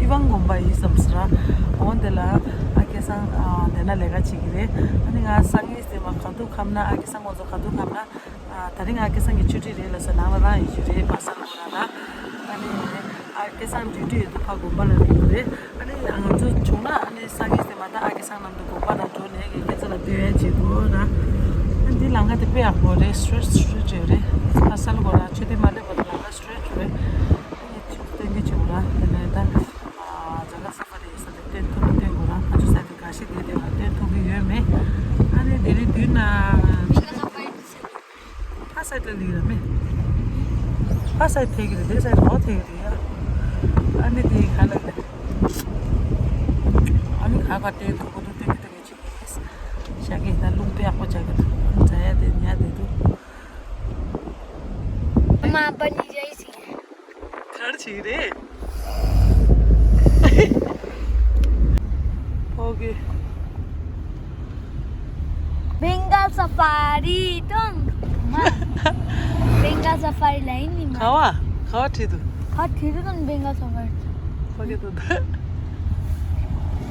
ཨི་ཝང་དགོན་པ་ཡིན་བསམ་སོང་ར། འོ་དེ་ལ་ཨ་ཀི་སྐལ་བཟང་ཨ་དེ་ན་ལས་ཀ་བྱེད་ཀྱི་རེད། ཨ་ནི་ང་སང་ཉིན་དེ་མ་ག་དུས་ཁམས་ན་ཨ་སྐལ་བཟང་ཁོང་ཚོ་ག་དུས་ཁམས་ན་ཨ་ད་རིང་ཨ་སྐལ་བཟང་གི་ཆུ་ཊི་རེད་ལ་ཟེར་ནང་ལ་རང་ཡིན་རྒྱུ་རེད། པ་སངས་ལ་ཁོ་རང་ལ་ཨ་ནི་ཨ་སྐལ་བཟང་ཌིའུ་ཊི་ཡོད་དུས་ཕ་དགོན་པ་ལ་སླེབས་ཀྱི་རེད། ཨ་ནི་ང་ཚོ་བྱུང་ན་ཨ་ནི་སང་ཉིན་དེ་མ་ད་ཨ་སྐལ་བཟང་ནང་དུ་དགོན་པ་ལ་འགྲོ་ནས་ཁྱེད་ཚོ་ལ་སྟོན་ཡ་བྱེད་དགོས་ན། ཨ་འདི་ལམ་ཁ་དེ་དཔེ་ཡག་པོ་རེད། སི་ཊེ་ཊི་སི་ཊེ་ཊི་རེད། པ་སངས་ལ་ཁོ་རང་ཆུ་ཊི་མ་སླེབས་བར་དུ་ལམ་ཁ་སི་ཊེ་ཊི་རེད། ཨ་ནི་ཆུ་སྟོན་གྱི་བྱེད་དགོས་ར། དེ་ནས་ད་ཨ་ཇ་ག་ས་ཕ་རི་ས་དེ་སྟོན་ཐུབ་སྟོན་དགོས་ར། ང་ཚོ་ས་དེ་ག་ཤེད་དེ་དེ་བ་སྟོན་ཐུབ་ཀྱི་ཡོད་མེད། ཨ་ནི་དེ་རིང་དུས་ན་ཕ་སའི་ལ་ལིག་ར་མེད། ཕ་སའི་ཐེག་གི་རེད། དེ་སའི་འོ་ཐེག་གི་རེད་ཡ། ཨ་ནི་དེ་ག་ལ་རེད། ཨ་ནི་ག་ག་སྟོན་ཐུབ་ཀྱི་འདུག་སྟོན་གྱི་འདུག་གི་ཅིག་ཞག་གི་ད་རླུང་དཔེ་ཡག་པོ་རྒྱག་གི་འདུག་ཨ་ནི་ཛ་ཡ་དེ་ཉལ་བསྡད་འདུག་མ་པ་ནི་རེད་ཟིག་གར་ཅིག་རེད། ཕོ་གི། Bengal safari དང་། མ། Bengal safari ལ་ཡིན་ནི་མ། ག་བ། ག་བ་ཁྲིད་དུ། ག་ཁྲིད་དུ་དང་Bengal safari། ཕོ་གི་དུ་ད།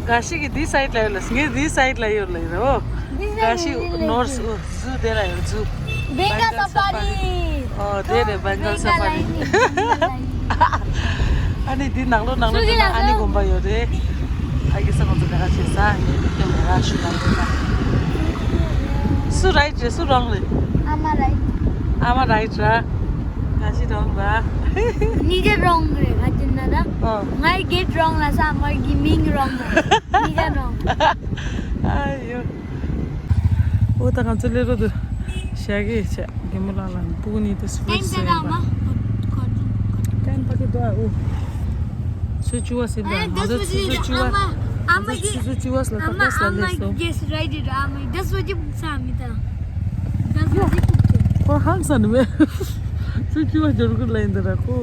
ག་ཤི་གི་འདི་སའི་ལ་ཡོད་ལ། ངས་འདི་སའི་ལ་ཡོད་ལ་ཡོད་རོ། འདི་ག་ཤི་ནོར་ཟུ་དེ་ལ་ཡོད། ཟུ། Bengal safari། ཨོ་དེ་རེད། Bengal safari། ཨ་ནི་འདི་ནང་ལོགས་ནང་ལོགས་འདི་ན་ཨ་ནི་དགོན་པ་ཡོད་རེད། ཨ་ཡེ་ས་ཁོང་ཚོ་ལས་ཀ་བྱེད་ས་ངས་འདི་སྟོན་ག་ར་ཞུ་ག་འདོད་ན། སུ་རའིཊ་རེད། སུ་རོང་རེད། ཨ་མ་རའིཊ། ཨ་མ་རའིཊ་ར། ག་ཅི་རོང་ར། གཉིས་ཀ་རོང་རེད། ག་ཅི་ན་ད། ཨ། ངའི་གེ་ཊི་རོང་ལ་ས་མར་གི་མིང་རོང་རེད། གཉིས་ཀ་རོང་། ཨ་ཡོ། འོ་ད་ང་ཚོ་སླེབས་རོགས་འདུག་ཞག་གི་ཆ་གི་མོ་ལགས་ལ་སྤུ་གུ་གཉིས་དེ་སུ་ཏན་ཏན་ཨ་མ། ཏན་པ་གི་དོ་ཨ་འུ། ཆུ་ཚོད་བཅུ་པ་ཟིན་པ། ང་ཚོ་ཆུ་ཚོད་བཅུ་པ། ཨ་མ་ཆུ་ཚོད་བཅུ་པ་ལ་ཏག་ཏག་ས་སླེབས་སོང་། Yes, right it. ཨ་མ་དེ་སུ་ཅི་ས་མི་ད། དེ་སུ་ཅི་ཁུག་ཅེ། ཁོ་ཧང་སང་ནི་མེད། ཆུ་ཚོད་བཅུ་པ་འབྱོར་གི་ལ་ཡིན་ད་ར། ཁོ་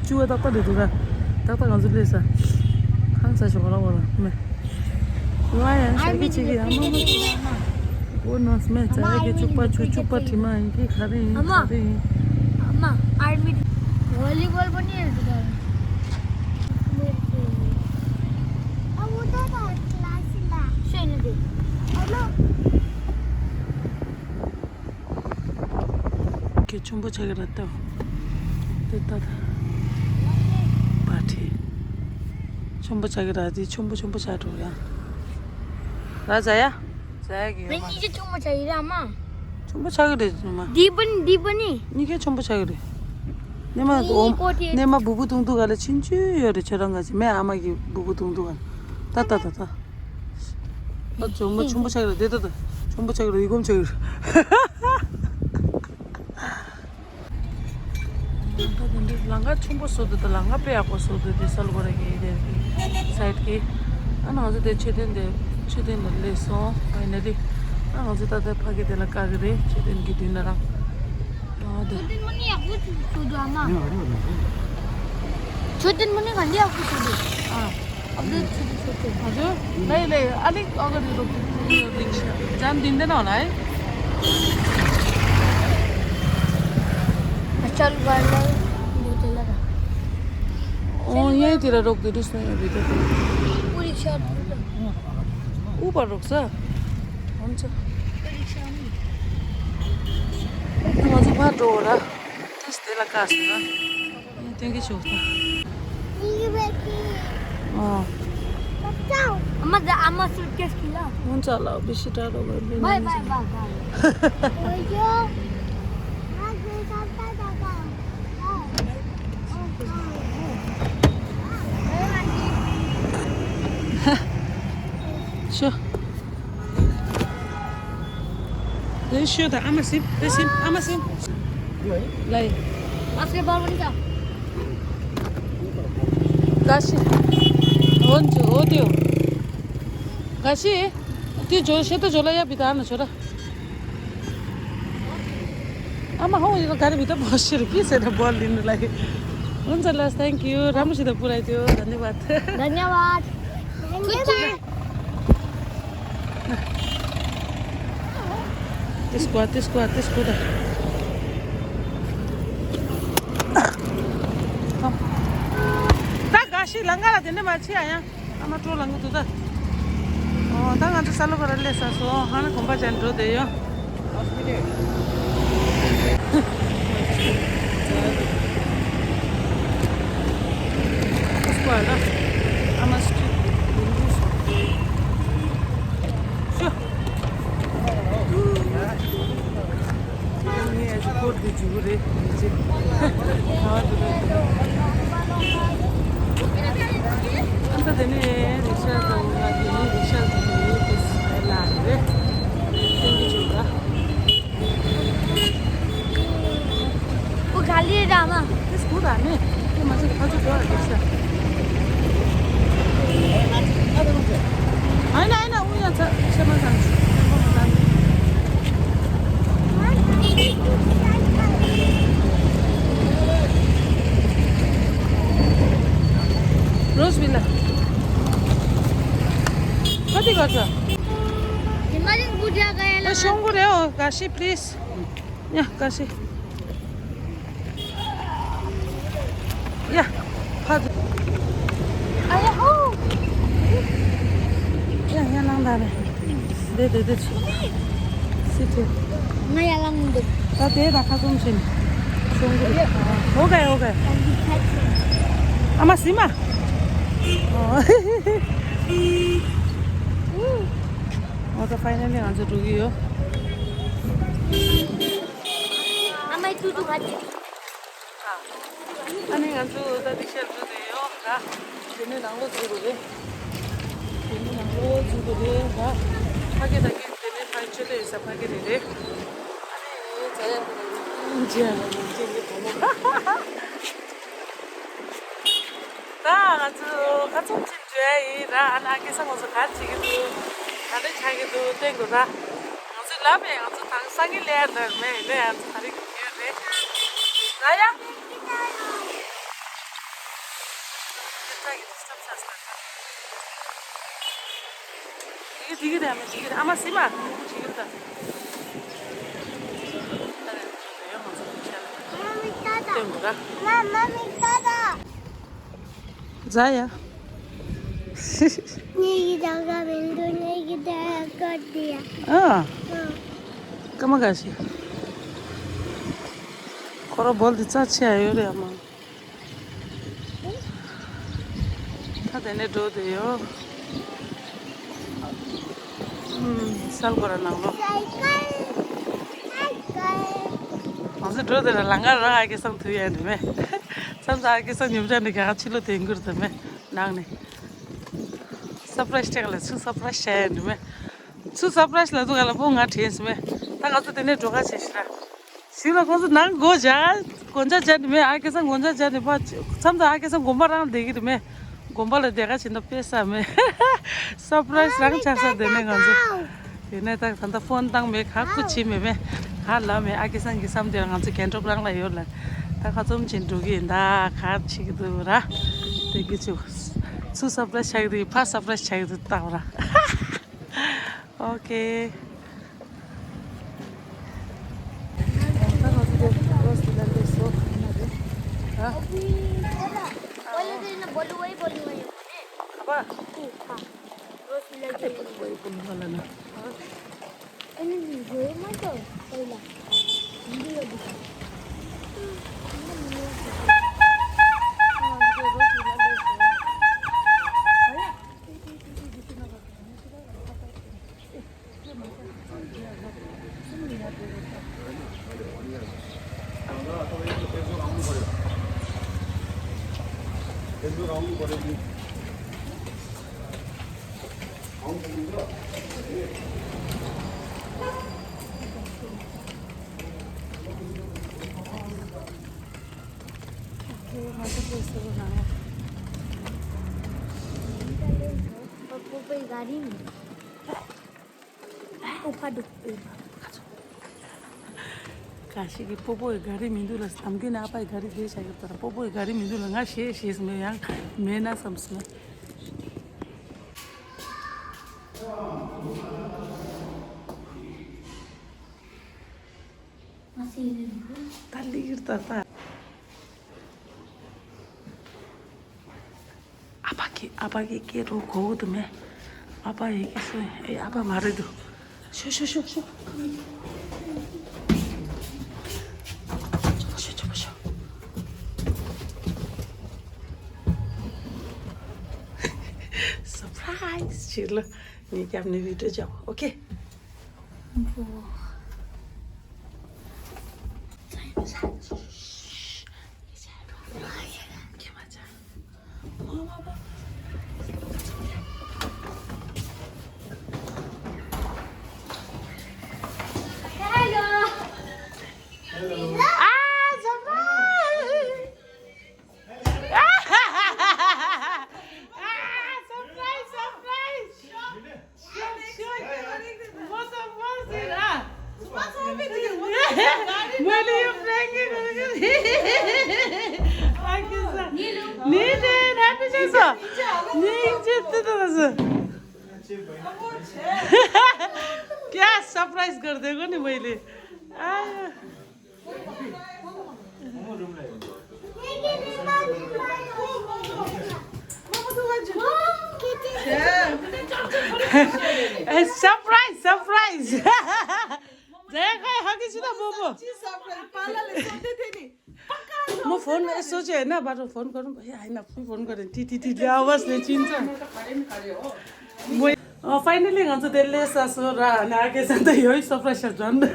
བཅུ་པ་ཏག་ཏག་རེད་འདུག་ར། ཏག་ཏག་ང་ཚོ་སླེབས་ས། ཧང་སང་ཞོག་ར་བ་ར་མེད། ཡོང་ཡ་ཞག་གི་ཅིག་གི་ཨ་མ་མ། འོ་ནོ་སྨད་ཙ་ཡ་གི་བཅུག་པ་ཆུ་བཅུག་པ་དྲི་མ་ཡིན་གི་ག་རེ་ཡིན་ག་རེ་ཡིན། ཨ་མ་ཨར་མི་ཝོ་ལི་བོལ་པོ་ནི་རེད་འདུག་ག་ཨ་བོ་ད་ད་ལ་སི་ལ་ཤེས་ནི་འདུག་ཨ་མ། ཁྱོད་ཆུང་པོ་ཆགས་ཀྱི་ར་ལྟ། དེ་ལྟ་ད། པ་ཁྲི། ཆུང་པོ་ཆགས་ཀྱི་ར་དེ་ཆུང་པོ་ཆུང་པོ་ཆགས་འགྲོ་ཡ། ར་ཛ་ཡ། ཛ་ཡ་གི་ཡོད་མ། ངས་གཉིས་ཀྱི་ཆུང་པོ་ཆགས་ཀྱི་ར་མ། ཆུང་པོ་ཆགས་ཀྱི་རེད་ཉི་མ། འདི་པ་ནི་འདི་པ་ནི། གཉིས་ཀའི་ཆུང་པོ་ཆགས་ཀྱི་རེད། ཉི་མ་གཉིས་འོ་པོ་ཏི། ཉི་མ་སྦུ་གུ་བཏུང་དུས་ག་ལ་ཆུང་ཆུང་ཡོད་རེད། ཁྱོད་རང་ག་ཚོད་མེད་ཨ་མ་གི་སྦུ་གུ་བཏུང་དུས་ག་ལ། ད་ད་ད་ད། ད་ཆུང་མ་ཆུང་པོ་ཆགས་རེད་དེ་ད་ད། ཆུང་པོ་ཆགས་རེད་ཡི་གོམ་ཆགས་རེད། ད་དེ་འདྲའི་ལམ་ཁ་ཆུང་པོ་བཟོ་འདུག་ད་ལམ་ཁ་དཔེ་ཡག་པོ་བཟོ་འདུག་དེ་སལ་གོ་ར་གི་དེ་སའིད་གི། ཨ་ང་ཚོ་དེ་མཆོད་རྟེན་དེ་མཆོད་རྟེན་ལ་སླེབས་སོང་། ཕའི་ན་ལི། ཨ་ང་ཚོ་ད་ལྟ་ཕ་གི་དེ་ལ་བཀག་གི་རེད། མཆོད་རྟེན་གི་མདུན་ན་རང་། ཨ་དེ། མཆོད་རྟེན་མ་ནི་ཡག་པོ་བཟོ་འདུག་ཨ་མ། མཆོད་རྟེན་མ་ནི་ག་འདྲ་ཡག་པོ་བཟོ་འདུག་ཨ། ཨ་ཟོ་ཆུ་ཆུ་ཆུ་ཆུ། ཨ་ཟོ། ལེ་ལེ་ཨ་ལི་ཨ་ག་རི་རོ་ཇན་དིན་དེ་ནོ་ལེ། ཨ་ཅལ་བ་ལ་ཡོ་ཏེ་ལ་ར། ཨོ་ཡེ་དེ་ར་རོག་དེ་དུས་ནས་ཡོད་པའི་ཏེ། ཨུ་རིག་ཤ་ར། ཨུ་པ་རོག་ས། ཨོན་ཚ། ཨུ་རིག་ཤ་མི། ང་ཚོ་ཕར་འགྲོ་ར། ཏེས་དེ་ལ་ཀ་སི་ན། ཐེང་ཀི་ཆོག་ཐང་། ཨ་མ་ད་ཨ་མ་སུཊ་ཀེས་ཁྱེར་ལ། ཧོན་ཙ་ལ་བི་ཤི་ཏྲ་རོ་བི་བི་བའི་ནི་བའི་བའི་བའི། ཤོ། དེ་ཤོད་དང་ཨ་མ་སིམ། དེ་སིམ་ཨ་མ་སིམ། ལའི། ཨ་སེ་བ་ལོན་ཀ། ག་ཤི། འོན་ཅི་འོ་དེའོ། ག་ཤི། དེ་ཇོ་ཤེ་ཏོ་ཇོ་ལ་ཡ་བི་ད་ཨ་ན་ཆོ་ར། ཨ་མ་ཧོ་ཡི་ག་རེ་བི་ད་བོ་ཤི་རི་ཀི་སེ་ད་བོ་ལིན་ལའི། འོན་ཙ་ལ་ཐེང་ཀི་ཡུ། ར་མ་ཤི་ད་པུ་ར་ཡ་དེའོ། དན་ནི་བ་ད། དན་ནི་བ་ད། དེ་སྐོར་དེ་སྐོར་དེ་སྐོར་ད། ད་ག་ཤི་ལང་ཀ་ལ་དེ་འདྲ་མ་བྱེད་ཨ་ཡ། ཨ་མ་སྤྲོ་ལང་གི་འདུག་ད། ཨ། ད་ང་ཚོ་ས་ལོ་བར་སླེབས་ཚར་སོང་། ཧ་ན་གོམ་པ་བརྒྱབ་འགྲོ་བསྡད་ཡོད། ངས་ཨ་ཅེ་སྐོར་འདི་འཇུག་གི་རེད། ཨ་ཅེ། ག་བ་འདུག་རེད། ཨ་ད་དེ་ནས་རིག་ཤག་དང་ང་དེ་ནས་རིག་ཤག་དང་དེ་ནས་དེ་ལ་རེད། སྟོན་གྱི་བྱུང་ད། 不卡利的吗？ དེ་སྐུ་ར་ནི། དེ་མ་ཟད་ཁ་ཚུར་འགྲོ་བ་རེད་ཤག་ཨ་ན་ཨ་ན་ཨུ་ཡ་ཚ་ཤ་མ་ཚང་། Rose Villa. Kati gata? Himachal Puja gaya la. Shongu reo, gashi please. Ya, gashi. ཡ། ཕར། ཨ་ཡ་ཧོ། ཡ་ཡ་ལངས་ད་རེད། དེ་དེ་དེ་ཆུ། སི་ཏི། ང་ཡ་ལངས་མི་འདུག་ད་དེ་ད་ཁ་ཙུམ་ཕྱིན། ཤོང་གི་རེད། ཨོ་ཀེ་ཨོ་ཀེ། ཨ་མ་སི་མ། ཨོ། ཨོ་ད་ཕའི་ནལ་ལི་ང་ཚོ་འགྲོ་གི་ཡོད། ཨ་མའི་ཏུ་ཏུ་ག་ཅི། ཨ་ནི་ང་ཚོ་ད་འདི་ཤར་འགྲོ་དེ་ཡོད་ར། དེ་ནས་ནང་ལོགས་འཛུལ་དགོས་རེད། དེ་ནས་ནང་ལོགས་འཛུལ་དགོས་རེད་ར། ཕ་གི་ད་གི་དེ་ནས་ཕ་གི་ཆེད་ལས་ས་ཕ་གི་རེད་རེད། ཨ་ནི་ཛ་ཡ་ད་ལ་ཡིན་ཅི་ཡ་ལ་ཡིན་ཅི་ཡི་གོ་མོ། ད་ང་ཚོ་ཁ་ཚོམ་ཅིག་འགྲོ་ཡ་ཡིན་ར། ཨ་ནི་ཨ་ཀེ་སང་ང་ཚོ་ག་རེ་བྱེད་ཀྱི་འདུག་ག་འདྲ་ཆགས་ཀྱི་འདུག་བསྟན་དགོས་ར། ང་ཚོས་ལབ་པས་ང་ཚོ་དང་སང་གི་ལས་ལ་མེད་ལས་ང་ཚོ་ག་རེ་གི་ཡོད་རེད། ད་ཡ། དེ་གི་དེ་གི་རེད་མ་དེ་གི་རེད། ཨ་མ་སི་མ་དེ་གི་རེད། ད་རེད་ང་ཚོ་ཆ་ལ་སྟོན་དགོས་ར། མ་མ་མི་ད་ད། ཛ་ཡ། ངེད་ཀྱི་ད་ག་མི་འདུག་ངེད་ཀྱི་ད་ག་དེ་ཡ། ཨ། ཨ། སྐར་མ་འགའ་ཞིག་ཁོ་ར་བོལ་དེ་རྩ་ཆེ་ཡ་ཡོད་རེད་ཨ་མ། ད་དེ་ནས་འགྲོ་དེ་ཡོད། ཨུམ། སལ་གོ་ར་ནང་ལོགས། ང་ཚོ་འགྲོ་དེ་ལ་ལང་ཀ་རང་ཨ་ཀེ་སང་ཐུག་ཡ་འདི་མེད། མཚམས་མཚམས་ཨ་ཀེ་སང་ཉུབ་ཅག་འདི་ག་ཕྱི་ལོགས་དེ་འགུར་དེ་མེད་ནང་ནས། སར་པ་རའི་སི་སྤྲད་ལ་ཚུར་སར་པ་རའི་སི་བྱས་ཡ་འདི་མེད། ཚུར་སར་པ་རའི་སི་ལ་འདུག་ག་ལ་པོ་ང་དྲན་སོང་མེད། ད་ང་ཚོ་དེ་ནས་འགྲོ་ག་བྱེད་ཤི་ར། ཞིག་ལ་ཁོང་ཚོ་ནང་སྒོ་བཞག་སྒོ་ལྕགས་བརྒྱབ་ནས་མེད། ཨ་ཀེ་སང་སྒོ་ལྕགས་བརྒྱབ་ནས་ཕར་མཚམས་དང་ཨ་ཀེ་སང་དགོན་པ་རང་བསྡད་ཀྱི་རེད་མེད། དགོན་པ་ལ་བསྡད་ག་བྱེད་ན་དཔེ་ས་མེད། སར་པ་རའི་སི་རང་ཆགས་ས་དེ་ནས་ང་ཚོ། དེ་ནས་ད་ད་ལྟ་ཕོན་བཏང་མེད་ག་ཁུ་བྱེད་མེད་མེད། ག་ལབ་མེད། ཨ་ཀེ་སང་གི་བསམ་དེ་ང་ཚོ་གན་ཊོག་རང་ལ་ཡོད་ལ། ད་ཁ་ཚུམ་བྱེད་འགྲོ་གི་ཡིན་ད་ག་བྱེད་ཀྱི་འདུག་ར། དེ་གི་ཆུ། ཚུར་སར་པ་རའི་སི་ཆགས་ཀྱི་འདུག་ཕར་སར་པ་རའི་སི་ཆགས་ཀྱི་འདུག་ལྟ་བ་ར། ཨོ་ཀེ། ག་ཞིག་གི་སྤོ་བོ་ཡི་ག་རེ་མི་འདུག་ལ། གཏམ་རྒྱུད་ནི་ཨ་ཕ་ཡི་ག་རེ་བསྡད་བྱ་གི་ལྟར་སྤོ་བོ་ཡི་ག་རེ་མི་འདུག་ལ། ང་ཞེས་ཞེས་སུ་མེད་ཡང་མེད་ན་བསམ་སོང་། ད་ལིར་ད་ད། ཨ་ཕ་གི་ཨ་ཕ་གི་སྐད་རོ་གོ་གི་འདུག་མེད། ཨ་ཕ་ཡི་གེ་སོ་ཨེ། ཨ་ཕ་མ་རེད་འདུག་ཤོ་ཤོ་ཤོ་ཤོ། ཤོ་ཤོ་ཤོ། སར་པ་རའི་ཛི་བྱེད་ལ། ངས་རྒྱབ་ནས་བི་ཌིའོ་རྒྱབ། ཨོ་ཁེ། Hello. Hello. Ah, surprise! Ah, surprise, surprise! Sure, sure. What the fuck is that? मैले यो prank नै गरेको नि। Thank you, sir। निलेन, happy छ, sir। निलेन चाहिँ त्यस्तो रहेछ। क्या surprise गरिदिएको नि मैले। आयो। ए, surprise, surprise। जया खै, हगेछु त, मोमो। म फोन यसो चाहिँ होइन, बाटो फोन गरौँ। ए, होइन, फोन गरेँ। टी, टी, टी, टी आवाजले चिन्छ। म, अँ, finally ང་ཚོ་ལྡི་ལི་སླེབས་སོང་ར། ཨ་ནི་ཨ་ཁེ་ཟེར་ད་ཡོད་surprise ཞིག་འཇོན། ང་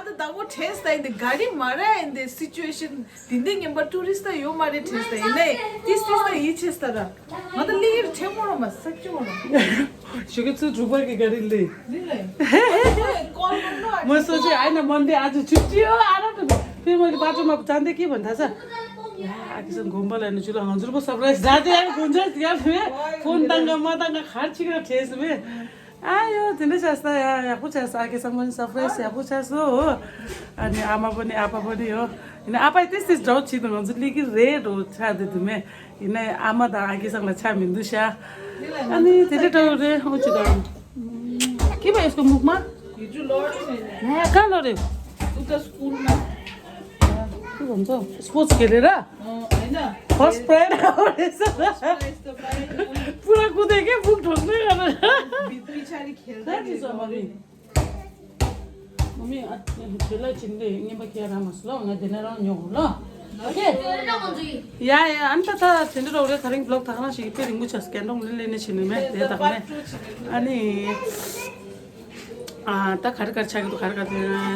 ད་དང་པོ་དྲན་སོང་། ད་འདི་ག་རེ་མ་རེད། འདི་situation འདི་འདི་ངན་པ་tourist ད་ཡོད་མ་རེད་དྲན་སོང་། ད་ཡིན་ནའི་ཏིས་ཏིས་ད་ཡིད་ཆེས་ད་ར། ང་ད་ལི་ཡིར་ཆེན་མོ་ར་མ་སག་ཅི་མོ་ར། ཞུ་གི་ཚུལ་དྲུག་པ་གི་ག་རེ་ལི། ལི་ལི། ཀོལ་ནོ་ནོ། མོ་སོ་ཅི་ཨ་ན་མོན་ཌེ་ཨ་ཅུ་ཆུ་ཅི་ཡོ་ཨ་ར་ཏུ་ཕི་མོ་ལི་པ་ཏུ་མ་ཙན་དེ་ཀི་བན་ད་ས། ཡ་ཨ་ཁེ་སང་དགོན་པ་ལ་ནི་ཅུ་ལ་ང་ཚོར་པོ་surprise ད་དེ་ཡ་དགོན་ཆ་ཟི་ཡ་ཕི་ཕོན་བཏང་ག་མ་བཏང་ག་གར་ཅིག་ར་བྱས་སི་མེ། ཨ་ཡོ་དེ་འདྲ་བྱས་ས་ཡ་ཡག་པོ་བྱས་ས། ཨ་ཁེ་སང་མོ་ནི་surprise ཡག་པོ་བྱས་སོ། ཨ་ནི་ཨ་མ་པོ་ནི་ཨ་ཕ་པོ་ནི་ཡོ། ཡིན་ན་ཨ་ཕ་ཡི་ཏིས་ཏིས་འདྲ་བོ་བྱེད་དུ་ང་ཚོ་ལི་གི་རེད་འགྲོ་ཆ་དེ་དུ་མེ། ཡིན་ན་ཨ་མ་དང་ཨ་ཁེ་སང་ལ་ཆ་མི་འདུག་ཤ། ཨ་ནི་དེ་འདྲ་འདྲ་བོ་རེད། ཨོ་ཅི་དང་། ཁྱི་པ་ཡེ་སྐོ་མུག་མ། ཡི་ཅུ་ལོ་རེ་ནས་ནས། ནས་ཀ་ལོ་རེ། ཏུ་ད་སྐུལ་ན། ཁྱི་བ་ཚོ་སྤོར་ཊི་སི་གི་རེད་ར། ཨོ་ཨེ་ན། ཧོར་སི་པ་རའེ་ཌི་ཨོ་རེད་ས། ཧོར་སི་པ་རའེ་ཌི་ད་པ་རའེ་ཌི། པུ་ར་ཀུ་དེ་ཀེ་ཕུག་གྲོགས་ནས་ག་ར། བི་བི་ཆ་རི་ཁྱེར་ད་ད་ཅི་ནི་ཚོ་མ་ལོ་རེ་མི། ནས། མ་མི་ཨ་དེ་ལ་ཅིག་འདི་རྔན་པ་ཁྱེར་ར་མ་སོ་ལོ། ང་དེ་ནས་རང་ཉོ་གོ་ལོ། ཨོ་ཁེ། ཡ་ཡ་ཨན་ཏ་ད་དེ་འདྲ་རོགས་རེད། ད་རིང་བི་ལོག་ད་ག་ན་ཞིག་དཔེ་རིང་པོ་ཆགས་སུ་སྐད་འགྲོང་ལེ་ལེ་ནས་བྱེད་ནི་མེད་དེ་ད་ག་ནས། ཨ་ནི། ཨ་ད་ག་རེ་ག་རེ་ཆགས་ཀྱི་འདུག་ག་རེ་ག་རེ་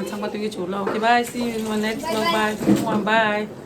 ཚང་མ་སྟོན་གྱི་བྱུང་ལོ། Okay, bye, see you in my next vlog. Bye, bye.